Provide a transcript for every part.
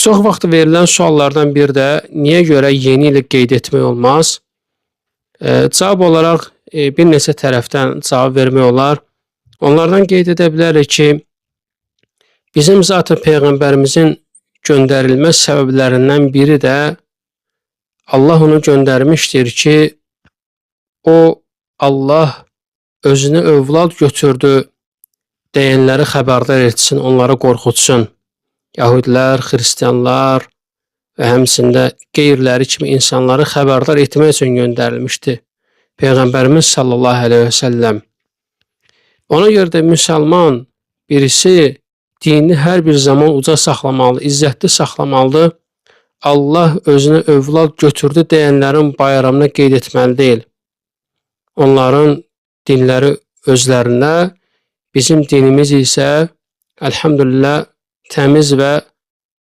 Çox vaxt verilən suallardan bir də niyə görə yeni ili qeyd etmək olmaz? Cavab olaraq bir neçə tərəfdən cavab vermək olar. Onlardan qeyd edə bilərik ki, bizim zaten Peyğəmbərimizin göndərilmə səbəblərindən biri də Allah onu göndərmişdir ki, o Allah özünə övlad götürdü deyənləri xəbərdar etsin, onları qorxutsun. Yahudilər, xristianlar və həmçində qeyriləri kimi insanları xəbərdar etmək üçün göndərilmişdi. Peyğəmbərimiz sallallahu əleyhi və səlləm. Ona görə də müsəlman birisi dinini hər bir zaman uca saxlamalı, izzətli saxlamalıdır. Allah özünə övlad götürdü deyənlərin bayramını qeyd etməli deyil. Onların dinləri özlərində, bizim dinimiz isə əlhamdülillah təmiz və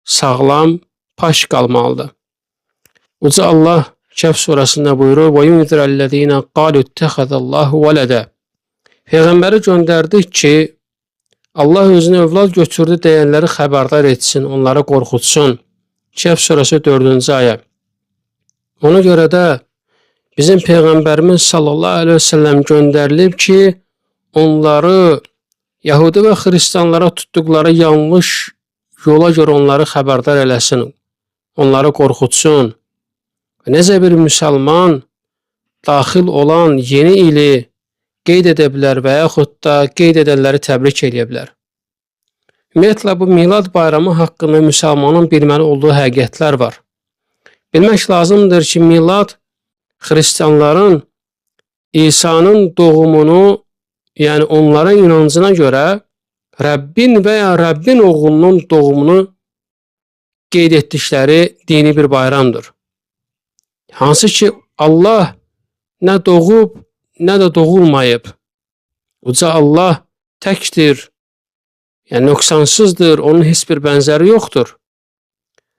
sağlam, paş qalmalıdır. Uca Allah Kəhf surəsində buyurur: "Və yunzirəl-ləzīnə qalu ittəxəzəllahu vələdə." Peyğəmbəri göndərdik ki, Allah özünə övlad götürdü deyənləri xəbərdar etsin, onları qorxutsun. Kəhf surəsi 4-cü ayə. Ona görə də bizim Peyğəmbərimiz sallallahu əleyhi və səlləm göndərilib ki, onları Yahudi və xristianlara tutduqları yanlış yola görə onları xəbərdar eləsin, onları qorxutsun. Necə bir müsəlman daxil olan yeni ili qeyd edə bilər və yaxud da qeyd edənləri təbrik eləyə bilər? Ümumiyyətlə, bu Milad bayramı haqqında müsəlmanın bilməli olduğu həqiqətlər var. Bilmək lazımdır ki, Milad xristianların İsa'nın doğumunu, yəni onların inancına görə Rəbbin və ya Rəbbin oğlunun doğumunu qeyd etdikləri dini bir bayramdır. Hansı ki, Allah nə doğub, nə də doğulmayıb. Uca Allah təkdir, yəni nöqsansızdır, onun heç bir bənzəri yoxdur.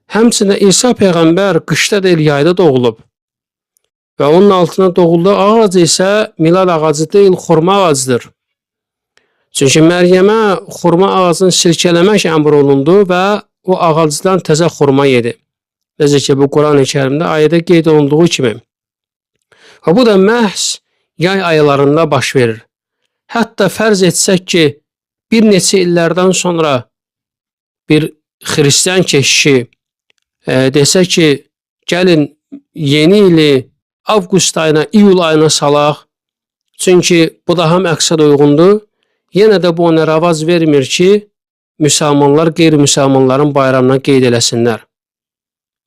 Həmçinin İsa Peyğəmbər qışda deyil, yayda doğulub. Və onun altına doğulduğu ağac isə milad ağacı deyil, xurma ağacıdır. Çünki Məryəmə xurma ağacını silkələmək əmr olundu və o ağacdan təzə xurma yedi. Necə ki, bu Quran-ı Kərimdə ayədə qeyd olunduğu kimi. Və bu da məhz yay aylarında baş verir. Hətta fərz etsək ki, bir neçə illərdən sonra bir xristian keşişi desə ki, gəlin yeni ili avqust ayına, iyul ayına salaq, çünki bu daha məqsəd uyğundur. Yenə də bu ona rəvaz vermir ki, müsəlmanlar qeyri-müsəlmanların bayramına qeyd eləsinlər.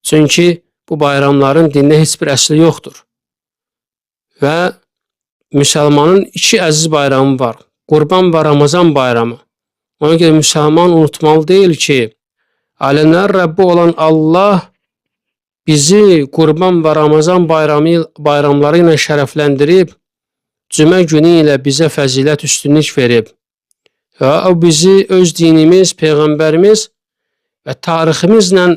Çünki bu bayramların dində heç bir əsli yoxdur. Və müsəlmanın iki əziz bayramı var. Qurban və Ramazan bayramı. Ona görə müsəlman unutmalı deyil ki, aləmlər Rəbbi olan Allah bizi Qurban və Ramazan bayramları ilə şərəfləndirib, cümə günü ilə bizə fəzilət, üstünlük verib. Və o bizi öz dinimiz, Peyğəmbərimiz və tariximizlə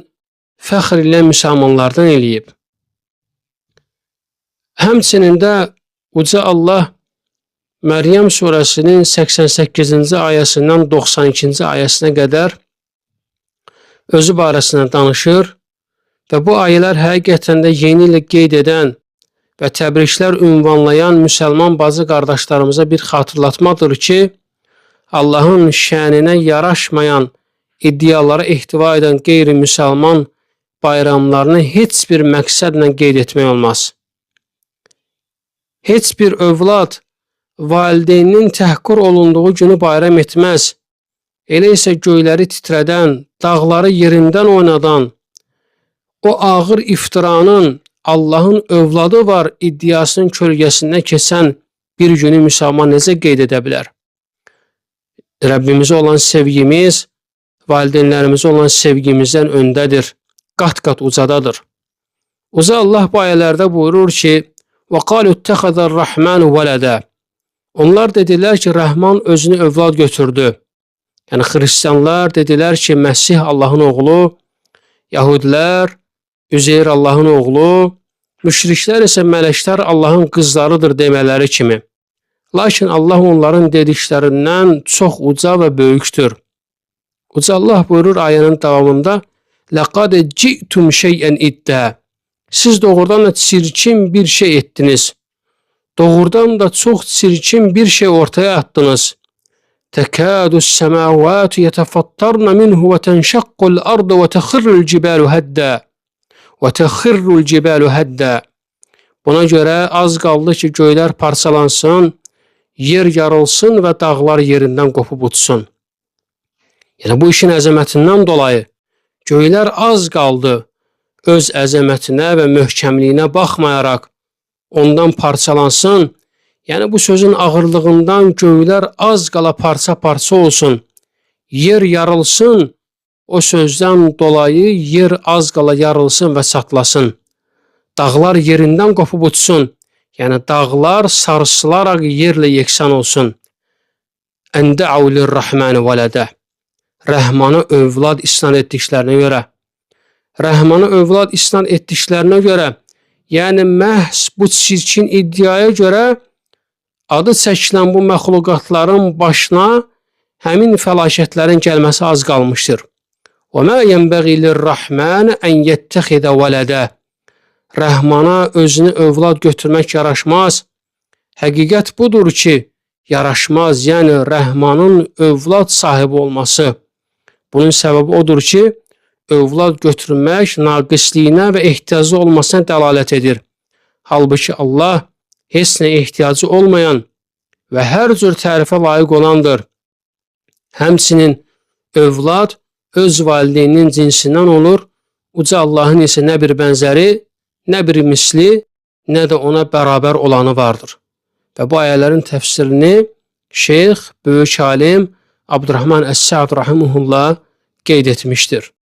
fəxr ilə müsəlmanlardan eləyib. Həmçinin də Uca Allah Məryəm surəsinin 88-ci ayəsindən 92-ci ayəsinə qədər özü barəsində danışır və bu ayələr həqiqətən də yeni ili qeyd edən və təbriklər ünvanlayan müsəlman bacı qardaşlarımıza bir xatırlatmadır ki, Allahın şəninə yaraşmayan iddialara ehtiva edən qeyri-müsəlman bayramlarını heç bir məqsədlə qeyd etmək olmaz. Heç bir övlad valideyninin təhqir olunduğu günü bayram etməz. Elə isə göyləri titrədən, dağları yerindən oynadan, o ağır iftiranın Allahın övladı var iddiasının kölgəsində keçən bir günü müsəlman necə qeyd edə bilər? Rəbbimizə olan sevgimiz, valideynlərimizə olan sevgimizdən öndədir, qat-qat ucadadır. Uca Allah bu ayələrdə buyurur ki, وَقَالُوا اتَّخَذَ الرَّحْمَنُ وَلَدًا. Onlar dedilər ki, Rəhman özünü övlad götürdü. Yəni xristianlar dedilər ki, Məsih Allahın oğlu, Yahudilər Üzeyir Allahın oğlu, müşriklər isə mələklər Allahın qızlarıdır demələri kimi. Lakin Allah onların dediklərindən çox uca və böyükdür. Uca Allah buyurur ayənin davamında: Ləqad ci'tum şey'ən iddə. Siz doğrudan da çirkin bir şey etdiniz. Doğrudan da çox çirkin bir şey ortaya atdınız. Tekadu semavatu yetefattarna minhu ve tenşakkul ardu ve tehirrul cibalu hedda. Ve tehirrul cibalu hedda. Buna görə az qaldı ki, göylər parçalansın, yer yarılsın və dağlar yerindən qopub uçsun. Yəni bu işin əzəmətindən dolayı göylər az qaldı öz əzəmətinə və möhkəmliyinə baxmayaraq ondan parçalansın. Yəni bu sözün ağırlığından göylər az qala parça-parça olsun. Yer yarılsın, o sözdən dolayı yer az qala yarılsın və çatlasın. Dağlar yerindən qopub uçsun. Yəni dağlar sarsılaraq yerlə yeksan olsun. Ən də'u lirrahmani vələdə. Rəhmana övlad isnad etdiklərinə görə. Rəhmana övlad isnad etdiklərinə görə, yəni məhz bu çirkin iddiaya görə adı çəkilən bu məxluqatların başına həmin fəlakətlərin gəlməsi az qalmışdır. Və mə yenbəği lirrahman ən yettəxidə vələdə. Rəhmana özünü övlad götürmək yaraşmaz. Həqiqət budur ki, yaraşmaz, yəni Rəhmanın övlad sahibi olması. Bunun səbəbi odur ki, övlad götürmək naqisliyinə və ehtiyacı olmasına dəlalət edir. Halbuki Allah heç nə ehtiyacı olmayan və hər cür tərifə layiq olandır. Həmçinin övlad öz valideyninin cinsindən olur. Uca Allahın isə nə bir bənzəri, nə bir misli, nə də ona bərabər olanı vardır. Və bu ayələrin təfsirini Şeyx, böyük alim Abdurrahman Əs-Sa'd rahimehullah qeyd etmişdir.